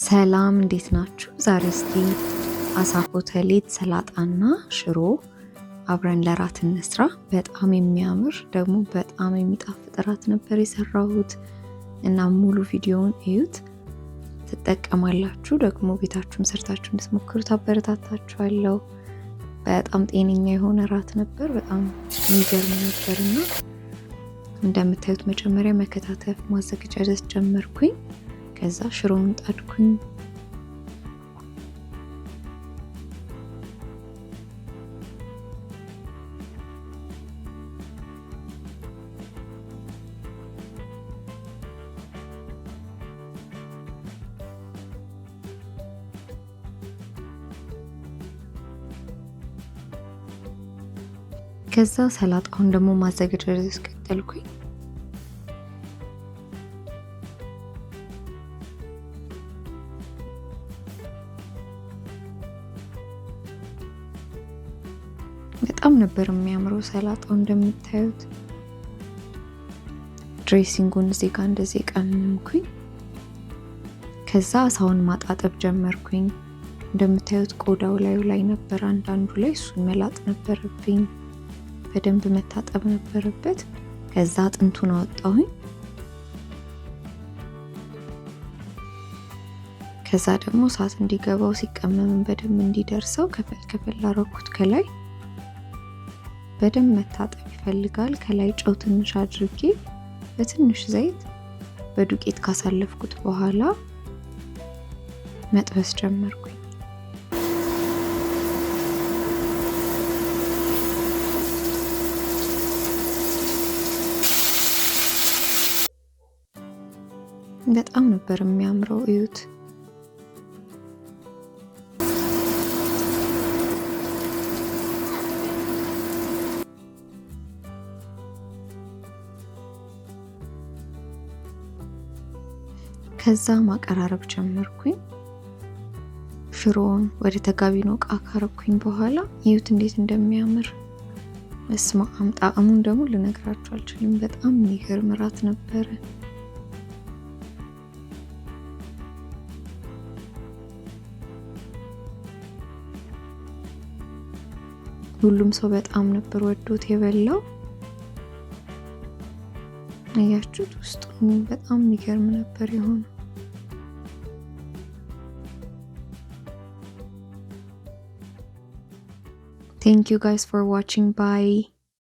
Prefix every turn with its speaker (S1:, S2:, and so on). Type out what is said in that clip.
S1: ሰላም፣ እንዴት ናችሁ? ዛሬ እስቲ አሳ ኮተሌት ሰላጣና ሽሮ አብረን ለራት እንስራ። በጣም የሚያምር ደግሞ በጣም የሚጣፍጥ እራት ነበር የሰራሁት እና ሙሉ ቪዲዮውን እዩት፣ ትጠቀማላችሁ። ደግሞ ቤታችሁም ሰርታችሁ እንድትሞክሩት አበረታታችኋለሁ። በጣም ጤነኛ የሆነ እራት ነበር። በጣም የሚገርም ነበር እና እንደምታዩት መጀመሪያ መከታተፍ ማዘገጃጀት ጀመርኩኝ። ከዛ ሽሮውን ጣድኩኝ። ከዛ ሰላጣውን ደግሞ ማዘገጃጀት ቀጠልኩኝ። በጣም ነበር የሚያምረው ሰላጣው እንደምታዩት። Dressing ኡን እዚህ ጋር እንደዚህ ቀመምኩኝ። ከዛ አሳውን ማጣጠብ ጀመርኩኝ። እንደምታዩት ቆዳው ላዩ ላይ ነበር አንዳንዱ ላይ፣ እሱን መላጥ ነበረብኝ። በደንብ መታጠብ ነበረበት። ከዛ አጥንቱን አወጣሁኝ። ከዛ ደግሞ እሳት እንዲገባው ሲቀመምን በደንብ እንዲደርሰው ከፈል ከፈል አረኩት። ከላይ በደንብ መታጠብ ይፈልጋል። ከላይ ጨው ትንሽ አድርጌ በትንሽ ዘይት በዱቄት ካሳለፍኩት በኋላ መጥበስ ጀመርኩኝ። በጣም ነበር የሚያምረው፣ እዩት። ከዛ ማቀራረብ ጀመርኩኝ። ሽሮውን ወደ ተጋቢኖ እቃ ካረኩኝ በኋላ እዩት እንዴት እንደሚያምር። በስመ አብ፣ ጣዕሙን ደግሞ ልነግራችሁ አልችልም። በጣም የሚገርም እራት ነበረ። ሁሉም ሰው በጣም ነበር ወዶት የበላው። አያችሁት? ውስጡ በጣም የሚገርም ነበር የሆነው። Thank you guys for watching. Bye.